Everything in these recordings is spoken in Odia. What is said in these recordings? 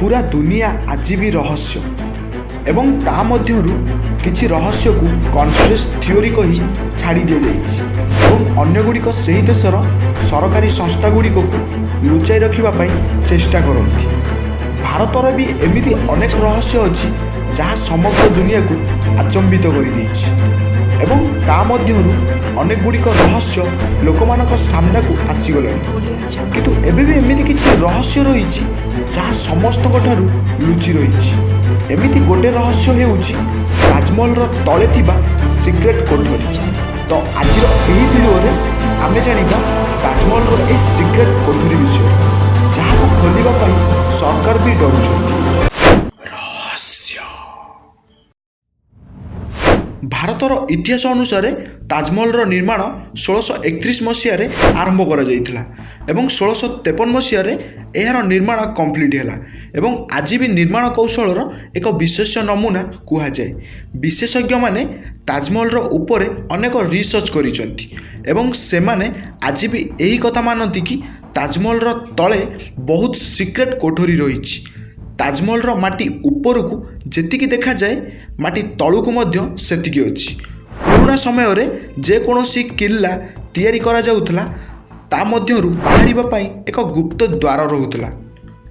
ପୁରା ଦୁନିଆ ଆଜି ବି ରହସ୍ୟ ଏବଂ ତା ମଧ୍ୟରୁ କିଛି ରହସ୍ୟକୁ କନସ୍ପିରେସି ଥିଓରି କହି ଛାଡ଼ି ଦିଆଯାଇଛି ଏବଂ ଅନ୍ୟଗୁଡ଼ିକ ସେହି ଦେଶର ସରକାରୀ ସଂସ୍ଥାଗୁଡ଼ିକକୁ ଲୁଚାଇ ରଖିବା ପାଇଁ ଚେଷ୍ଟା କରନ୍ତି। ଭାରତର ବି ଏମିତି ଅନେକ ରହସ୍ୟ ଅଛି, ଯାହା ସମଗ୍ର ଦୁନିଆକୁ ଆଚମ୍ବିତ କରିଦେଇଛି ଏବଂ ତା ମଧ୍ୟରୁ ଅନେକ ଗୁଡ଼ିକ ରହସ୍ୟ ଲୋକମାନଙ୍କ ସାମ୍ନାକୁ ଆସିଗଲାଣି। କିନ୍ତୁ ଏବେ ବି ଏମିତି କିଛି ରହସ୍ୟ ରହିଛି, ଯାହା ସମସ୍ତଙ୍କ ଠାରୁ ଲୁଚି ରହିଛି। ଏମିତି ଗୋଟେ ରହସ୍ୟ ହେଉଛି ତାଜମହଲର ତଳେ ଥିବା ସିକ୍ରେଟ୍ କୋଠରୀ। ତ ଆଜିର ଏହି ଭିଡ଼ିଓରେ ଆମେ ଜାଣିବା ତାଜମହଲର ଏହି ସିକ୍ରେଟ୍ କୋଠରୀ ବିଷୟରେ, ଯାହାକୁ ଖୋଲିବା ପାଇଁ ସରକାର ବି ଡରୁଛନ୍ତି। ରହସ୍ୟ। ଭାରତର ଇତିହାସ ଅନୁସାରେ ତାଜମହଲର ନିର୍ମାଣ 1631 ମସିହାରେ ଆରମ୍ଭ କରାଯାଇଥିଲା ଏବଂ 1653 ମସିହାରେ ଏହାର ନିର୍ମାଣ କମ୍ପ୍ଲିଟ୍ ହେଲା ଏବଂ ଆଜି ବି ନିର୍ମାଣ କୌଶଳର ଏକ ବିଶେଷ ନମୁନା କୁହାଯାଏ। ବିଶେଷଜ୍ଞମାନେ ତାଜମହଲର ଉପରେ ଅନେକ ରିସର୍ଚ୍ଚ କରିଛନ୍ତି ଏବଂ ସେମାନେ ଆଜି ବି ଏହି କଥା ମାନନ୍ତି କି ତାଜମହଲର ତଳେ ବହୁତ ସିକ୍ରେଟ୍ କୋଠରୀ ରହିଛି। ତାଜମହଲର ମାଟି ଉପରକୁ ଯେତିକି ଦେଖାଯାଏ, ମାଟି ତଳକୁ ମଧ୍ୟ ସେତିକି ଅଛି। ପୁରୁଣା ସମୟରେ ଯେକୌଣସି କିଲ୍ଲା ତିଆରି କରାଯାଉଥିଲା, ତା ମଧ୍ୟରୁ ବାହାରିବା ପାଇଁ ଏକ ଗୁପ୍ତ ଦ୍ୱାର ରହୁଥିଲା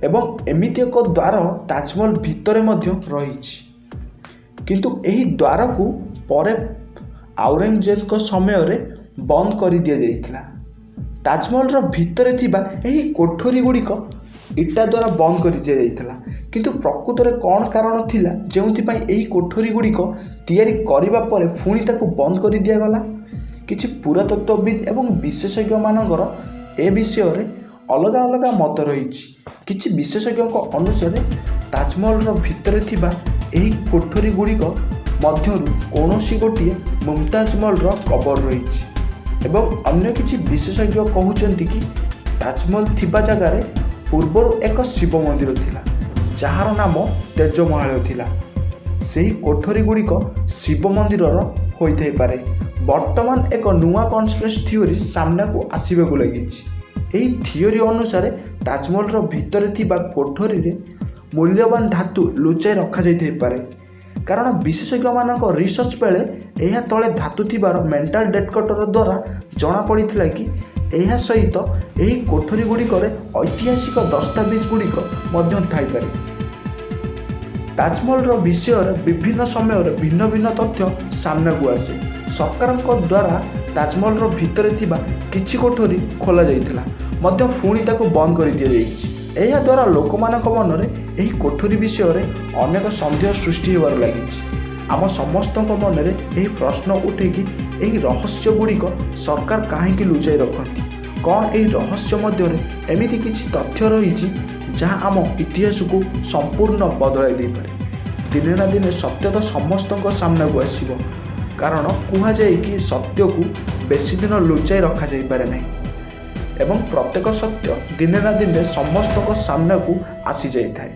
ଏବଂ ଏମିତି ଏକ ଦ୍ୱାର ତାଜମହଲ ଭିତରେ ମଧ୍ୟ ରହିଛି। କିନ୍ତୁ ଏହି ଦ୍ୱାରକୁ ପରେ ଆଉରଙ୍ଗଜେବଙ୍କ ସମୟରେ ବନ୍ଦ କରିଦିଆଯାଇଥିଲା। ତାଜମହଲର ଭିତରେ ଥିବା ଏହି କୋଠରୀ ଗୁଡ଼ିକ ଇଟା ଦ୍ୱାରା ବନ୍ଦ କରିଦିଆଯାଇଥିଲା। କିନ୍ତୁ ପ୍ରକୃତରେ କ'ଣ କାରଣ ଥିଲା, ଯେଉଁଥିପାଇଁ ଏହି କୋଠରୀ ଗୁଡ଼ିକ ତିଆରି କରିବା ପରେ ପୁଣି ତାକୁ ବନ୍ଦ କରିଦିଆଗଲା? କିଛି ପୁରାତତ୍ତ୍ୱବିତ୍ ଏବଂ ବିଶେଷଜ୍ଞମାନଙ୍କର ଏ ବିଷୟରେ ଅଲଗା ଅଲଗା ମତ ରହିଛି। କିଛି ବିଶେଷଜ୍ଞଙ୍କ ଅନୁସାରେ ତାଜମହଲର ଭିତରେ ଥିବା ଏହି କୋଠରୀ ଗୁଡ଼ିକ ମଧ୍ୟରୁ କୌଣସି ଗୋଟିଏ ମୁମତାଜ ମହଲର କବର ରହିଛି ଏବଂ ଅନ୍ୟ କିଛି ବିଶେଷଜ୍ଞ କହୁଛନ୍ତି କି ତାଜମହଲ ଥିବା ଜାଗାରେ ପୂର୍ବରୁ ଏକ ଶିବ ମନ୍ଦିର ଥିଲା, ଯାହାର ନାମ ତେଜମହାଳୟ ଥିଲା। ସେହି କୋଠରୀ ଗୁଡ଼ିକ ଶିବ ମନ୍ଦିରର ହୋଇଥାଇପାରେ। ବର୍ତ୍ତମାନ ଏକ ନୂଆ କନସ୍ପିରେସି ଥିଓରି ସାମ୍ନାକୁ ଆସିବାକୁ ଲାଗିଛି। ଏହି ଥିଓରି ଅନୁସାରେ ତାଜମହଲର ଭିତରେ ଥିବା କୋଠରୀରେ ମୂଲ୍ୟବାନ ଧାତୁ ଲୁଚାଇ ରଖାଯାଇଥାଇପାରେ, କାରଣ ବିଶେଷଜ୍ଞମାନଙ୍କ ରିସର୍ଚ୍ଚ ବେଳେ ଏହା ତଳେ ଧାତୁ ଥିବାର ମେଟାଲ ଡିଟେକ୍ଟର ଦ୍ୱାରା ଜଣାପଡ଼ିଥିଲା କି ଏହା ସହିତ ଏହି କୋଠରୀ ଗୁଡ଼ିକରେ ଐତିହାସିକ ଦସ୍ତାବିଜ ଗୁଡ଼ିକ ମଧ୍ୟ ଥାଇପାରେ। ତାଜମହଲର ବିଷୟରେ ବିଭିନ୍ନ ସମୟରେ ଭିନ୍ନ ଭିନ୍ନ ତଥ୍ୟ ସାମ୍ନାକୁ ଆସେ। ସରକାରଙ୍କ ଦ୍ୱାରା ତାଜମହଲର ଭିତରେ ଥିବା କିଛି କୋଠରୀ ଖୋଲା ଯାଇଥିଲା ମଧ୍ୟ ପୁଣି ତାକୁ ବନ୍ଦ କରିଦିଆଯାଇଛି। ଏହାଦ୍ୱାରା ଲୋକମାନଙ୍କ ମନରେ ଏହି କୋଠରୀ ବିଷୟରେ ଅନେକ ସନ୍ଦେହ ସୃଷ୍ଟି ହେବାରେ ଲାଗିଛି। ଆମ ସମସ୍ତଙ୍କ ମନରେ ଏହି ପ୍ରଶ୍ନ ଉଠେ କି ଏହି ରହସ୍ୟ ଗୁଡ଼ିକ ସରକାର କାହିଁକି ଲୁଚାଇ ରଖନ୍ତି? କ'ଣ ଏହି ରହସ୍ୟ ମଧ୍ୟରେ ଏମିତି କିଛି ତଥ୍ୟ ରହିଛି, ଯାହା ଆମ ଇତିହାସକୁ ସମ୍ପୂର୍ଣ୍ଣ ବଦଳାଇ ଦେଇପାରେ? ଦିନେ ନା ଦିନେ ସତ୍ୟ ତ ସମସ୍ତଙ୍କ ସାମ୍ନାକୁ ଆସିବ, କାରଣ କୁହାଯାଏ କି ସତ୍ୟକୁ ବେଶୀ ଦିନ ଲୁଚାଇ ରଖାଯାଇପାରେ ନାହିଁ ଏବଂ ପ୍ରତ୍ୟେକ ସତ୍ୟ ଦିନେ ନା ଦିନେ ସମସ୍ତଙ୍କ ସାମ୍ନାକୁ ଆସିଯାଇଥାଏ।